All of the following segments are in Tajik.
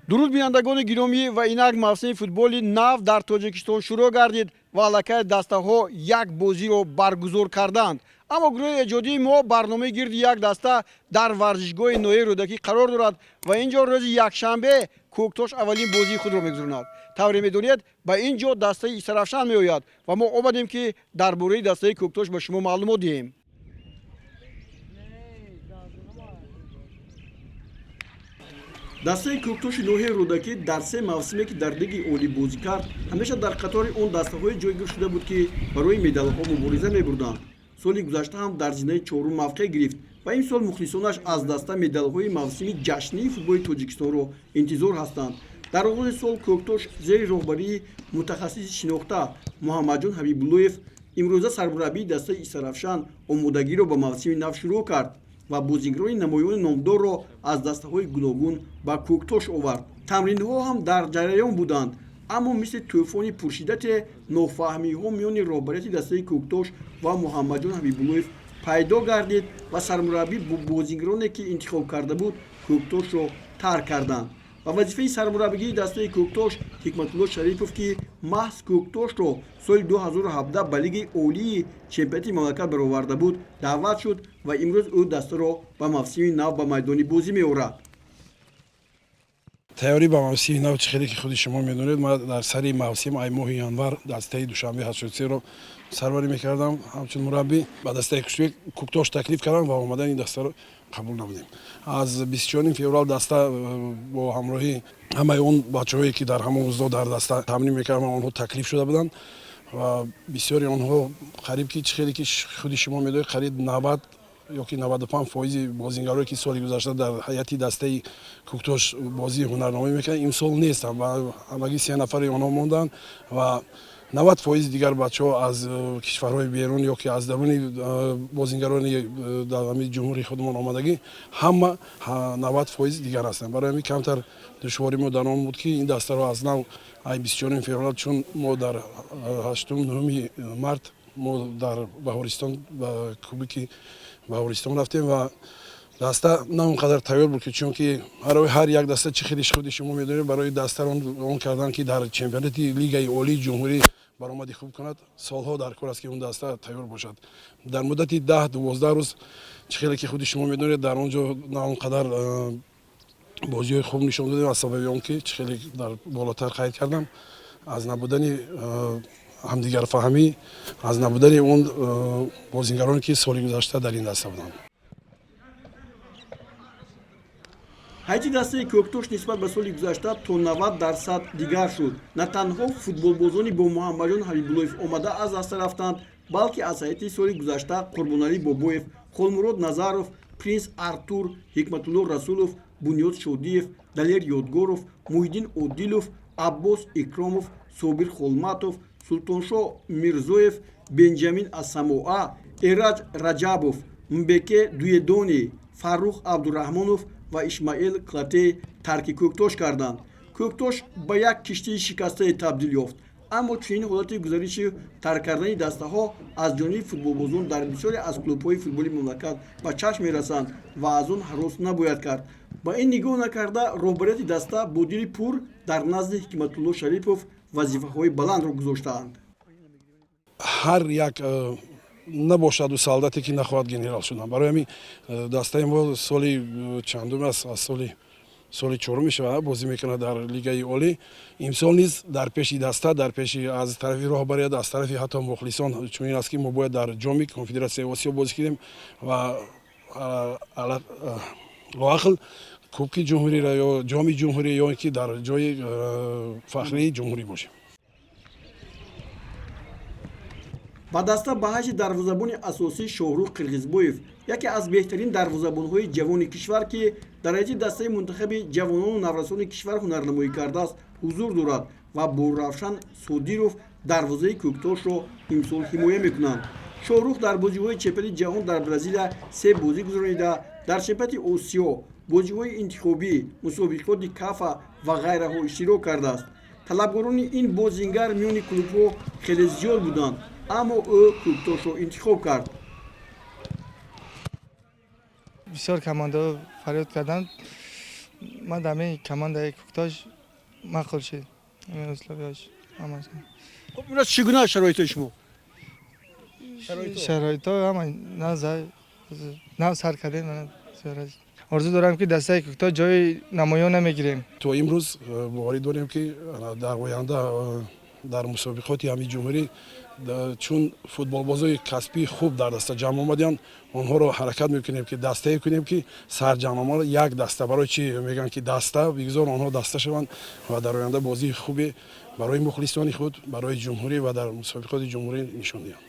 Дуруд, бинандагони гиромӣ! Ва инак мавсими футболи нав дар Тоҷикистон шурӯъ гардид ва аллакай дастаҳо як бозиро баргузор карданд. Аммо гурӯҳи эҷодии мо, барномаи «Гирди як даста», дар варзишгоҳи ноҳияи Рӯдакӣ қарор дорад ва ин ҷо рӯзи якшанбе Кӯктош аввалин бозии худро мегузаронад. Тавре медонед, ба ин ҷо дастаи Истарафшан меояд ва мо омадем, ки дар бораи дастаи Кӯктош ба шумо маълумот диҳем. Дастаи Кӯктоши ноҳияи Рӯдакӣ дар се мавсиме, ки дар лиги олӣ бозӣ кард, ҳамеша дар қатори он дастаҳое ҷойгир шуда буд, ки барои медалҳо мубориза мебурданд. Соли гузашта ҳам дар зинаи чорум мавқеъ гирифт ва имсол мухлисонаш аз даста медалҳои мавсими ҷашнии футболи Тоҷикистонро интизор ҳастанд. Дар оғози сол Кӯктош зери роҳбарии мутахассиси шинохта Муҳаммадҷон Ҳабибуллоев, имрӯза сармураббии дастаи Истарафшан, омодагиро ба мавсими нав шурӯъ кард ва бозигарони намоёни номдорро аз дастаҳои гуногун ба Кӯктош овард. Тамринҳо ҳам дар ҷараён буданд, аммо мисли тӯфони пуршиддате нофаҳмиҳо миёни роҳбарияти дастаи Кӯктош ва Муҳаммадҷон Ҳабибуллоев пайдо гардид ва сармураббӣ бо бозигароне, ки интихоб карда буд, Кӯктошро тарк карданд ва вазифаи сармураббигии дастаи Кӯктош Ҳикматулло Шарипов, ки маҳз Кӯктошро соли 2017 ба лигаи олии чемпионати мамлакат бароварда буд, даъват шуд ва имрӯз ӯ дастаро ба мавсими нав ба майдони бозӣ меорад. Тайёрӣ ба мавсими нав, чӣ хеле ки худи шумо медонед, ман дар сари мавсим, ай моҳи январ, дастаи Душанбе 83-ро сарварӣ мекардам ҳамчун мураббӣ. Ба дастаи Кӯктош таклиф кардам ва омадани ин дастаро қабул намудем. Аз 24 феврал даста бо ҳамроҳии ҳамаи он бачаҳое, ки дар ҳамон рӯзҳо дар даста тамрин мекардам, онҳо таклиф шуда буданд ва бисёри онҳо, қариб ки, чӣ хеле ки худи шумо медонед, қариб 90 ёки 95 фоизи бозингарое, ки соли гузашта дар ҳайати дастаи Кӯктош бозии ҳунарнамоӣ мекарданд, имсол нестанд ва ҳамагӣ се нафари онҳо монданд ва 90 фоизи дигар бачаҳо аз кишварҳои берун ё ки аз даруни бозингарони дар ҳамин ҷумҳурии худамон омадагӣ, ҳама 90 фоиз дигар ҳастанд. Барои ҳамин камтар душворӣ мо дар он буд, ки ин дастаро аз нав ай 24 феврал, чун мо дар ҳаштум, нуҳуми март мо дар Баҳористон ба кубики Баҳористон рафтем ва даста на он қадар тайёр буд, ки чунки барои ҳар як даста, чӣ хеле худи шумо медонед, барои дастаро он кардан, ки дар чемпионати лигаи олии ҷумҳурӣ баромади хуб кунад, солҳо дар кор аст, ки он даста тайёр бошад. Дар муддати 10-12 рӯз, чӣ хеле ки худи шумо медонед, дар он ҷо на он қадар бозиҳои хуб нишон додем, аз сабаби он ки, чӣ хеле дар болотар қайд кардам, аз набудани ҳамдигарфаҳмӣ, аз набудани он бозингароне, ки соли гузашта дар ин даста буданд. Ҳайати дастаи Кӯктош нисбат ба соли гузашта то 90% дигар шуд. На танҳо футболбозони бо Муҳаммадҷон Ҳабибуллоев омада аз даста рафтанд, балки аз ҳайати соли гузашта Қурбоналӣ Бобоев, Холмурод Назаров, Принс Артур, Ҳикматулло Расулов, Бунёд Шодиев, Далер Ёдгоров, Муҳиддин Одилов, Аббос Икромов, Собир Холматов, Султоншоҳ Мирзоев, Бенҷамин Асамоа, Эраҷ Раҷабов, Мбеке Дуедони, Фаррух Абдураҳмонов ва Исмаил Клате тарки Кӯктош карданд. Кӯктош ба як киштии шикастае табдил ёфт. Аммо чунин ҳолати гузариши тарк кардани дастаҳо аз ҷониби футболбозон дар бисёре аз клубҳои футболи мамлакат ба чашм мерасанд ва аз он ҳарос набояд кард. Ба ин нигоҳ накарда, роҳбарияти даста бо дили пур дар назди Ҳикматулло Шарипов вазифаҳои баландро гузоштаанд. Ҳар як набошаду солдате, ки нахоҳад генерал шудан. Барои ҳамин дастаи мо соли чандум аст, аз соли чорум мешавад, бозӣ мекунад дар лигаи олӣ. Имсол низ дар пеши даста, дар пеши аз тарафи роҳбарият, аз тарафи ҳатто мухлисон чунин аст, ки мо бояд дар ҷоми Конфедератсияи Осиё бозӣ кунем ва лоақал кубки ҷумҳуриро ё ҷоми ҷумҳурӣ, ё ин ки дар ҷои фахрии ҷумҳурӣ бошем. Ба даста ба ҳайси дарвозабони асосӣ Шоҳрух Қирғизбоев, яке аз беҳтарин дарвозабонҳои ҷавони кишвар, ки дар ҳайати дастаи мунтахаби ҷавонону наврасони кишвар ҳунарнамоӣ кардааст, ҳузур дорад ва бо Равшан Содиров дарвозаи Кӯктошро имсол ҳимоя мекунанд. Шоҳрух дар бозиҳои чемпионати ҷаҳон дар Бразилия се бозӣ гузаронида, дар чемпионати Осиё, бозиҳои интихобӣ, мусобиқоти Кафа ва ғайраҳо иштирок кардааст. Талабгорони ин бозингар миёни клубҳо хеле зиёд буданд, аммо ӯ Кӯктошро интихоб кард. Бисёр командаҳо фарёд карданд. Ман дар ҳамин командаи Кӯктош маъқул шид, ҳамин условияш ҳамаш. Хуб, имрӯз чӣ гуна шароитҳои шумо? Шароитҳо ҳама нав сар кардем. Орзу дорам, ки дастаи Кӯктош ҷои намоён намегирем. То имрӯз боварӣ дорем, ки дар оянда дар мусобиқоти ҳамин ҷумҳурӣ, чун футболбозои касбии хуб дар даста ҷамъ омаданд, онҳоро ҳаракат мекунем, ки дастае кунем, ки сарҷамъ як даста. Барои чӣ мегӯянд, ки даста? Бигзор онҳо даста шаванд ва дар оянда бозии хубе барои мухлисони худ, барои ҷумҳурӣ ва дар мусобиқоти ҷумҳурӣ нишон диҳанд.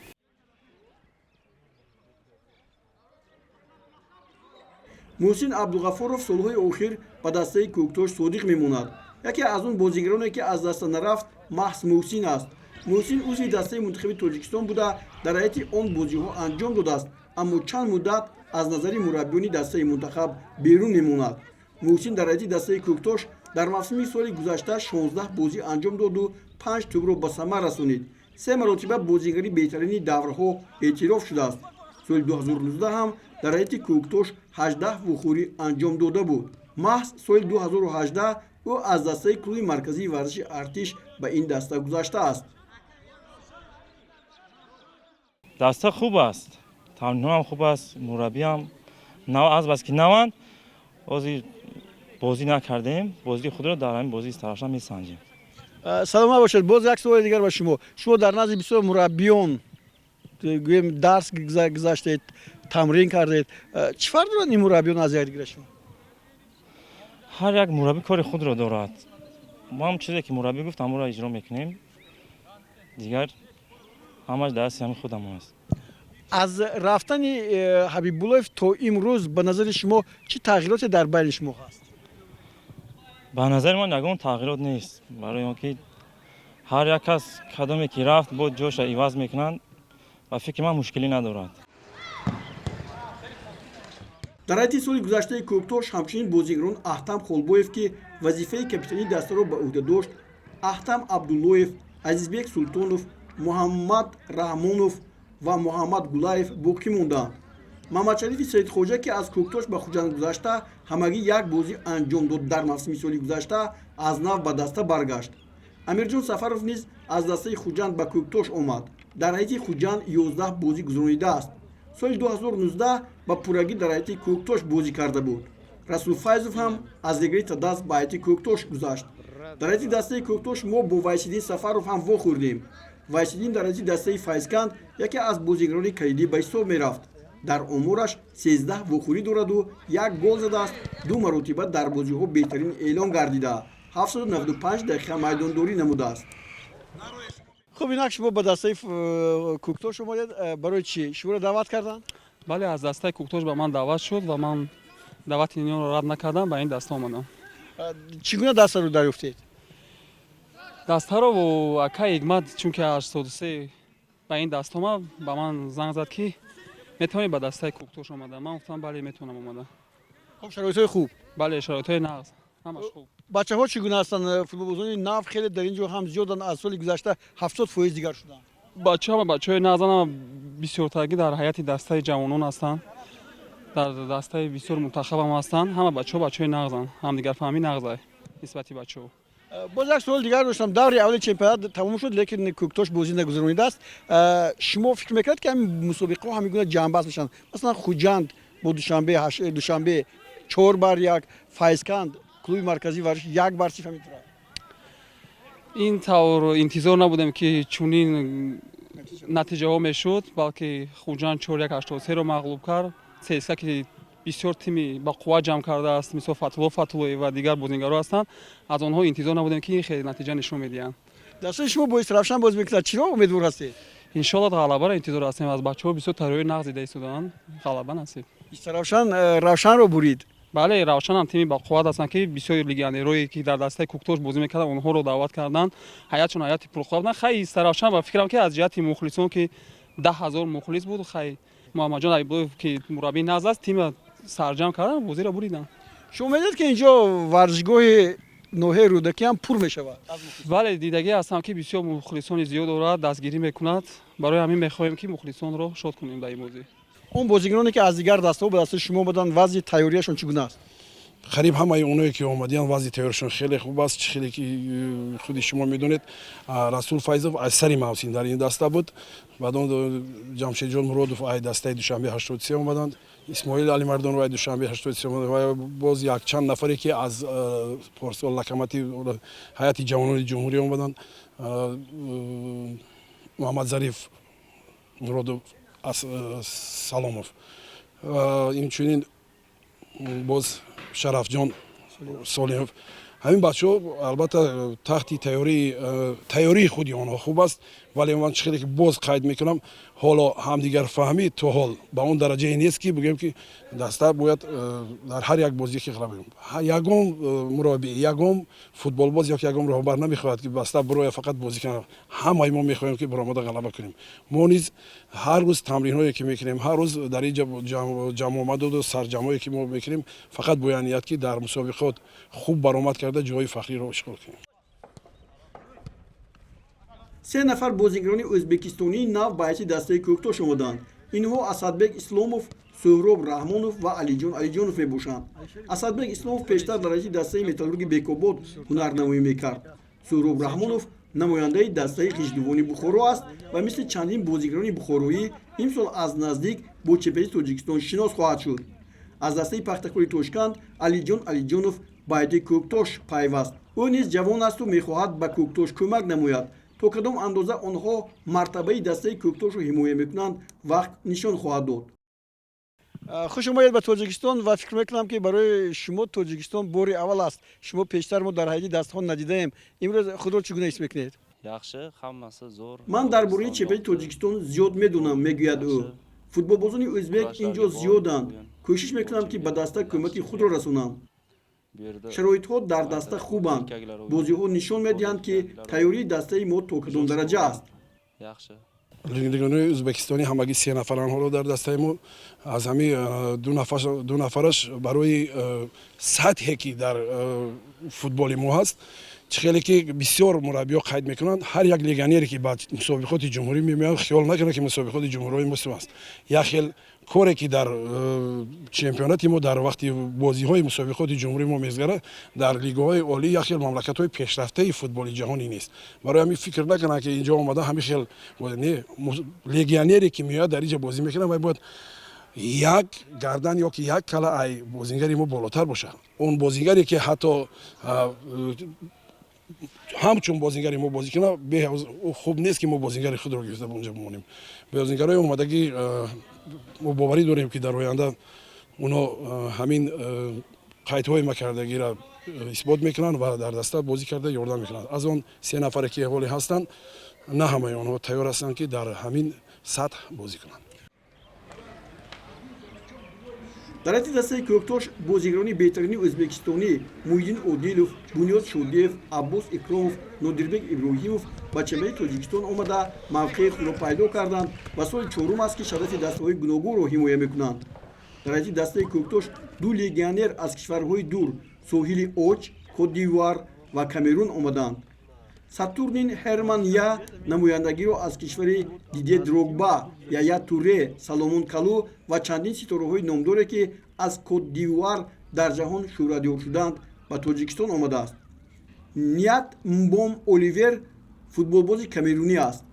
Муҳсин Абдуғафуров солҳои охир ба дастаи Кӯктош содиқ мемонад. Яке аз он бозигароне, ки аз даста нарафт, маҳз Муҳсин аст. Муҳсин узви дастаи мунтахаби Тоҷикистон буда, дар ҳайати он бозиҳо анҷом додааст, аммо чанд муддат аз назари мураббиёни дастаи мунтахаб берун мемонад. Муҳсин дар ҳайати дастаи Кӯктош дар мавсими соли гузашта 16 бозӣ анҷом доду панҷ тӯбро ба самар расонид. Се маротиба бозигари беҳтарини даврҳо эътироф шудааст. Соли 2019 ҳам дар ҳайати Кӯктош 18 вухӯрӣ анҷом дода буд. Маҳз соли 2018 ӯ аз дастаи клуби марказии варзиши Артиш ба ин даста гузаштааст. Даста хуб аст, тамринҳоам хуб аст, мураббиам азбаски наванд, ҳозир бозӣ накардем, бозии худро дар ҳамин бозии Истаравшан месанҷем. Саломат бошед. Боз як суоли дигар ба шумо. Шумо дар назди бисёр мураббиён, гӯем, дарс гузаштед, тамрин кардед. Чӣ фарқ дорад ин мураббиён аз якдигара шумо? Ҳар як мураббӣ кори худро дорад. Мо ҳам чизе ки мураббӣ гуфт, ҳамонро иҷро мекунем. Дигар ҳамаш дар дасти ҳамин худамон аст. Аз рафтани Ҳабибуллоев то имрӯз ба назари шумо чӣ тағйироте дар байни шумо ҳаст? Ба назари ман ягон тағйирот нест, барои он ки ҳар як кас кадоме ки рафт, боз ҷоша иваз мекунанд. Ба фикри ман, мушкилӣ надорад. Дар ҳайати соли гузаштаи Кӯктош ҳамчунин бозигарон Аҳтам Холбоев, ки вазифаи капитании дастаро ба ӯҳда дошт, Аҳтам Абдуллоев, Азизбек Султонов, Муҳаммад Раҳмонов ва Муҳаммад Гулаев боқӣ монданд. Мамадшарифи Саидхоҷа, ки аз Кӯктош ба Хуҷанд гузашта, ҳамагӣ як бозӣ анҷом дод, дар мавсими соли гузашта аз нав ба даста баргашт. Амирҷон Сафаров низ аз дастаи Хуҷанд ба Кӯктош омад. Дар ҳайати Хуҷанд 11 бозӣ гузаронидааст. Соли 2019 ба пуррагӣ дар ҳайати Кӯктош бозӣ карда буд. Расул Файзов ҳам аз Легари Тадас ба ҳайати Кӯктош гузашт. Дар ҳайати дастаи Кӯктош мо бо Вайсиддин Сафаров ҳам вохӯрдем. Вайсиддин дар ҳайати дастаи Файзканд яке аз бозигарони калидӣ ба ҳисоб мерафт. Дар омораш 13 вохӯрӣ дораду як гол задааст. Ду маротиба дар бозиҳо беҳтарин эълон гардида, 795 дақиқа майдондорӣ намудааст. Хуб, инак шумо ба дастаи Кӯктош омадед. Барои чӣ шуморо даъват карданд? Бале, аз дастаи Кӯктош ба ман даъват шуд ва ман даъвати инонро рад накардам, ба ин даста омадам. Чӣ гуна дастаро дарёфтед? Дастаро акай Ҳикмат, чунки 83 ба ин даста омад, ба ман занг зад, ки метавонӣ ба дастаи Кӯктош омада. Ман гуфтам, бале, метавонам омада. Хуб, шароитҳои хуб? Бале, шароитҳои нағз, ҳамаш хуб. Бачаҳо чӣ гуна ҳастанд? Футболбозони нав хеле дар ин ҷо ҳам зиёданд, аз соли гузашта 70% дигар шуданд. Бачаҳо бачаҳои нағзан, бисёртаргӣ дар ҳайати дастаи ҷавонон ҳастанд, дар дастаи бисёр мунтахабам ҳастанд. Ҳама бачаҳо бачаҳои нағзанд, ҳамдигарфаҳмӣ нағза нисбати бачаҳо. Боз як суоли дигар доштам. Даври аввали чемпионат тамом шуд, лекин Кӯктош бозӣ нагузаронидааст. Шумо фикр мекунед, ки ҳамин мусобиқаҳо ҳамин гуна ҷамъбаст мешаванд? Масалан, Хуҷанд бо Душанбе, Душанбе 4-1, Файзканд клуби марказии варзиш 1-0, ҳамин тура. Ин тавр интизор набудем, ки чунин натиҷаҳо мешуд, балки Хуҷанд 4-1 83-ро мағлуб кард. ЦСКА, ки бисёр тими ба қувват ҷамъ кардааст, мисол Фатулло Фатуллоев ва дигар бозингаро ҳастанд, аз онҳо интизор набудем, ки ин хеле натиҷа нишон медиҳанд. Дастаи шумо бо Истаравшан бозӣ мекунад. Чиро умедвор ҳастед? Иншоалло, ғалабаро интизор ҳастем. Аз бачаҳо бисёр тайёрии нағз дида истодаанд, ғалаба насиб. Истаравшан Равшанро бурид. Бале, Равшан ҳам тими бақувват ҳастанд, ки бисёр легионерое, ки дар дастаи Кӯктош бозӣ мекарданд, онҳоро даъват карданд. Ҳайатшон ҳайати пурқувват буданд. Хай, Истаравшан, ба фикрам, ки аз ҷиҳати мухлисон, ки 10 000 мухлис буд, хай, Муҳаммадҷон Ҳабибуллоев, ки мураббии нағз аст, тима сарҷамъ кардан, бозиро буриданд. Шумо медонед, ки инҷо варзишгоҳи ноҳияи Рӯдакӣ ҳам пур мешавад? Бале, дидагӣ ҳастам, ки бисёр мухлисони зиёд дорад, дастгирӣ мекунад. Барои ҳамин мехоҳем, ки мухлисонро шод кунем дар ин бозӣ. Он бозигароне, ки аз дигар дастаҳо ба дастаи шумо омаданд, вазъи тайёрияшон чӣ гуна аст? Қариб ҳамаи оное ки омадиянд, вазъи тайёришон хеле хуб аст. Чӣ хеле ки худи шумо медонед, Расул Файзов аз сари мавсим дар ин даста буд. Баъд он Ҷамшедҷон Муродов ай дастаи Душанбе 83 омаданд, Исмоил Алимардонов ай Душанбе 83 омаданд ва боз якчанд нафаре ки аз порсол Локомотив, ҳайати ҷавонони ҷумҳурӣ омаданд, Муҳаммадзариф Муродов, Саломов, инчунин боз Шарафҷон Солимов. Ҳамин бачаҳо албатта таҳти тайёрии худи онҳо хуб аст, вале ман чӣ хеле ки боз қайд мекунам, ҳоло ҳамдигарфаҳмӣ то ҳол ба он дараҷае нест, ки бигӯем, ки даста бояд дар ҳар як бозӣ ки ғалаба. Ягон мураббӣ, ягон футболбоз ё ягон роҳбар намехоҳад, ки баста бироя, фақат бозӣ кунад. Ҳамаи мо мехоҳем, ки баромада ғалаба кунем. Мо низ ҳар рӯз тамринҳое ки мекунем, ҳар рӯз дар инҷа ҷамъомаду сарҷамъое ки мо мекунем, фақат бо ният, ки дар мусобиқот хуб баромад карда, ҷои фахриро ишғол кунем. Се нафар бозигарони ӯзбекистонии нав ба ҳайси дастаи Кӯктош омаданд. Инҳо Асадбек Исломов, Суҳроб Раҳмонов ва Алиҷон Алиҷонов мебошанд. Асадбек Исломов пештар дар ҳайси дастаи Металлурги Бекобод ҳунарнамоӣ мекард. Суҳроб Раҳмонов намояндаи дастаи Ғиждувони Бухоро аст ва мисли чандин бозигарони бухороӣ имсол аз наздик бо чемпионати Тоҷикистон шинос хоҳад шуд. Аз дастаи Пахтакори Тошканд Алиҷон Алиҷонов ба ҳайати Кӯктош пайваст. Ӯ низ ҷавон асту мехоҳад ба Кӯктош кӯмак намояд. То кадом андоза онҳо мартабаи дастаи Кӯктошро ҳимоя мекунанд, вақт нишон хоҳад дод. Хуш омадед ба Тоҷикистон ва фикр мекунам, ки барои шумо Тоҷикистон бори аввал аст. Шумо пештар мо дар ҳайати дастаҳо надидаем. Имрӯз худро чӣ гуна ҳис мекунед? Yaxshi, hammasi zo'r. Ман дар бораи чемпионати Тоҷикистон зиёд медонам, мегӯяд ӯ. Футболбозони ӯзбек ин ҷо зиёданд. Кӯшиш мекунам, ки ба даста кӯмаки худро расонам. Шароитҳо дар даста хубанд. Бозиҳо нишон медиҳанд, ки тайёрии дастаи мо то кадом дараҷа аст. Yaxshi. Легионери ӯзбекистонӣ ҳамагӣ се нафаранд ҳоло дар дастаи мо. Аз ҳамин ду нафараш барои сатҳе ки дар футболи мо ҳаст, чӣ хеле ки бисёр мураббиҳо қайд мекунанд, ҳар як легионере ки ба мусобиқоти ҷумҳурӣ мемеояд, хиёл накунад, ки мусобиқоти ҷумҳуриҳои мо аст. Як хел коре ки дар чемпионати мо дар вақти бозиҳои мусобиқоти ҷумҳурӣ мо мезгарад, дар лигаҳои олӣ, як хел мамлакатҳои пешрафтаи футболи ҷаҳонӣ нест. Барои ҳамин фикр накунанд, ки инҷо омада ҳамин хел. Не, легионере ки меояд, дар инҷа бозӣ мекунад, вай бояд як гардан ё ки як кала ай бозингари мо болотар бошад. Он бозингаре ки ҳатто ҳамчун бозингари мо бозӣ кунад, хуб нест, ки мо бозингари худро гирифта онҷа бимонем. Бозингарои омадагӣ, мо боварӣ дорем, ки дар оянда оно ҳамин қайдҳои макардагиро исбот мекунанд ва дар даста бозӣ карда ёрдам мекунанд. Аз он се нафаре ки ҳоле ҳастанд, на ҳамаи онҳо тайёр ҳастанд, ки дар ҳамин сатҳ бозӣ кунанд. Дар ҳайати дастаи Кӯктош бозигарони беҳтарини ӯзбекистонӣ Муҳиддин Одилов, Бунёд Шодиев, Аббос Икромов, Нодирбек Иброҳимов ба чемпионати Тоҷикистон омада, мавқеи худро пайдо карданд ва соли чорум аст, ки шарафи дастаҳои гуногунро ҳимоя мекунанд. Дар ҳайати дастаи Кӯктош ду легионер аз кишварҳои дур, Соҳили Оҷ, Кот-д'Ивуар ва Камерун омаданд. Сатурнин Ҳерман Я намояндагиро аз кишвари Дидье Дрогба, Яя Туре, Саломон Калу ва чандин ситораҳои номдоре, ки аз Кот-д'Ивуар дар ҷаҳон шӯҳратёб шуданд, ба Тоҷикистон омадааст. Ният Мбом Оливер футболбози камерунӣ аст.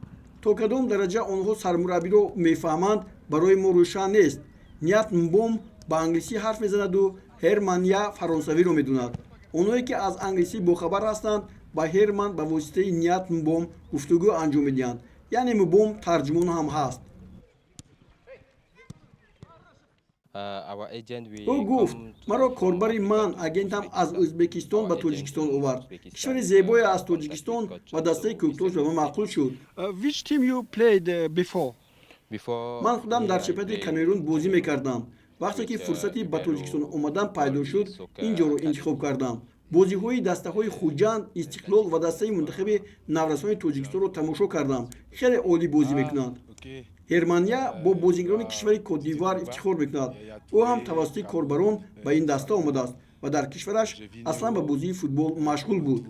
То кадом дараҷа онҳо сармураббиро мефаҳманд, барои мо рӯшан нест. Ният Мбом ба англисӣ ҳарф мезанаду Ҳерман Я фаронсавиро медонад. Онҳое, ки аз англисӣ бохабар ҳастанд, ба Ҳерман ба воситаи Ният Мбом гуфтугӯ анҷом медиҳанд, яъне Мбом тарҷумон ҳам ҳаст. Ӯ гуфт: «Маро корбари ман, агентам, аз Ӯзбекистон ба Тоҷикистон овард. Кишвари зебое аз Тоҷикистон ва дастаи Кӯктош ба ман маъқул шуд. Ман худам дар чемпионати Камерун бозӣ мекардам. Вақте ки фурсати ба Тоҷикистон омадан пайдо шуд, ин ҷоро интихоб кардам. Бозиҳои дастаҳои Хуҷанд, Истиқлол ва дастаи мунтахаби наврасони Тоҷикистонро тамошо кардам. Хеле олӣ бозӣ мекунанд». Ҳерман Я бо бозигарони кишвари Кот-д'Ивуар ифтихор мекунад. Ӯ ҳам тавассути корбарон ба ин даста омадааст ва дар кишвараш аслан ба бозии футбол машғул буд.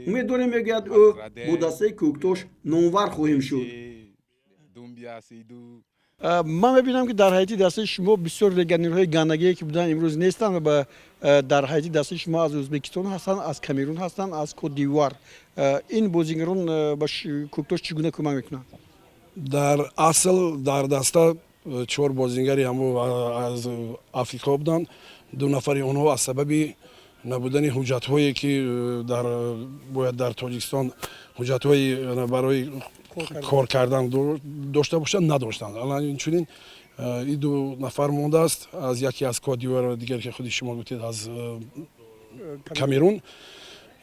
Умед дорем, мегӯяд ӯ, бо дастаи Кӯктош номвар хоҳем шуд. Ман мебинам, ки дар ҳайати дастаи шумо бисёр легионерҳои ганагие, ки буданд, имрӯз нестанд ва дар ҳайати дастаи шумо аз Ӯзбекистон ҳастанд, аз Камерун ҳастанд, аз Кот-д'Ивуар. Ин бозигарон ба Кӯктош чӣ гуна кӯмак мекунанд? Дар асл дар даста чор бозингари ҳамо аз Африқо буданд. Ду нафари онҳо аз сабаби набудани ҳуҷҷатҳое, ки дар бояд дар Тоҷикистон ҳуҷҷатҳои барои кор кардан дошта бошанд, надоштанд. Инчунин ин ду нафар мондааст, аз яке аз Кот-д'Ивуар, дигар, ки худи шумо гуфтед, аз Камерун.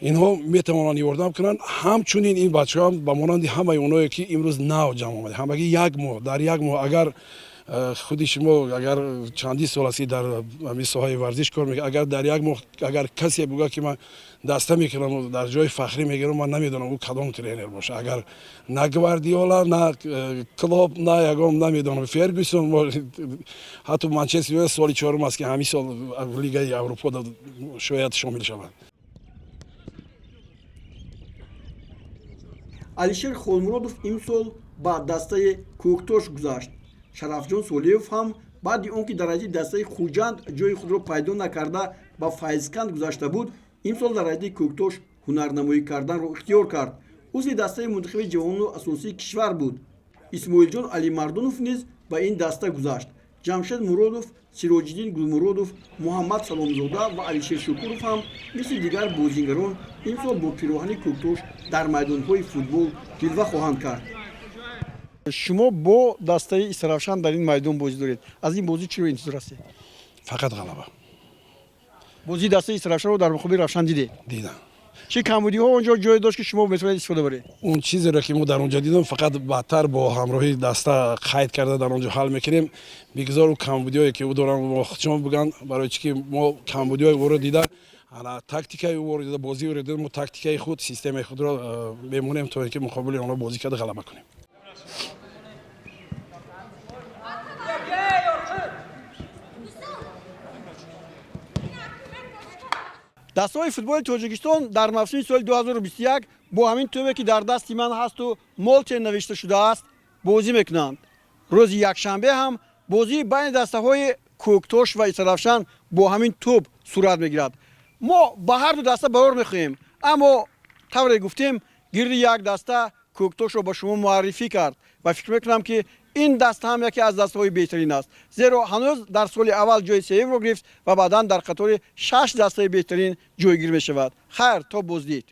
Инҳо метавонанд ёрдам кунанд. Ҳамчунин ин бачаҳо ба монанди ҳамаи оное, ки имрӯз нав ҷамъ омада, ҳамагӣ як моҳ, дар як моҳ, агар худи шумо, агар чандин сол аст, ки дар ҳамин соҳаи варзиш кор мекунед, агар дар як моҳ агар касе бугӯяд, ки ман даста мекунам, дар ҷои фахрӣ мегирам, ман намедонам, ӯ кадом тренер боша. Агар на Гвардиола, на Клоп, на ягон, намедонам, Фергюсон, ҳатто Манчестер соли чорум аст, ки ҳамин сол Лигаи Аврупо шояд шомил шавад. Алишер Холмуродов имсол ба дастаи Кӯктош гузашт. Шарафҷон Солиев ҳам баъди он ки дар ҳайати дастаи Хуҷанд ҷои худро пайдо накарда, ба Файзканд гузашта буд, имсол дар ҳайати Кӯктош ҳунарнамоӣ карданро ихтиёр кард. Узви дастаи мунтахаби ҷавонону асосии кишвар буд. Исмоилҷон Алимардонов низ ба ин даста гузашт. Ҷамшед Муродов, Сироҷиддин Гулмуродов, Муҳаммад Саломзода ва Алишер Шукуров ҳам мисли дигар бозингарон имсол бо пироҳани Кӯктош дар майдонҳои футбол ҷилва хоҳанд кард. Шумо бо дастаи Истаравшан дар ин майдон бозӣ доред. Аз ин бозӣ чиро интизор ҳастед? Фақат ғалаба. Бозии дастаи Истаравшанро дар муқобили Равшан дидед? Дидам. Чӣ камбудиҳо он ҷо ҷой дошт, ки шумо метавонед истифода баред? Он чизеро, ки мо дар он ҷо дидем, фақат баъдтар бо ҳамроҳии даста қайд карда, дар он ҷо ҳал мекунем. Бигзор ӯ камбудиҳое, ки ӯ дорам, мо худшон бигӯянд, барои чӣ ки мо камбудиҳои ӯро дида, тактикаи ӯро дида, бозии ӯро дида, мо тактикаи худ, системаи худро мемонем, то ин ки муқобили онҳо бозӣ карда, ғалаба кунем. Дастаҳои футболи Тоҷикистон дар мавсими соли 2021 бо ҳамин тӯбе, ки дар дасти ман ҳасту Молтен навишта шудааст, бозӣ мекунанд. Рӯзи якшанбе ҳам бозии байни дастаҳои Кӯктош ва Истаравшан бо ҳамин тӯб сурат мегирад. Мо ба ҳар ду даста барор мехоҳем, аммо тавре гуфтем, гирди як даста Кӯктошро ба шумо муаррифӣ кард ва фикр мекунам, ки ин даста ҳам яке аз дастаҳои беҳтарин аст, зеро ҳанӯз дар соли аввал ҷои сеюмро гирифт ва баъдан дар қатори шаш дастаи беҳтарин ҷойгир мешавад. Хайр, то боздид.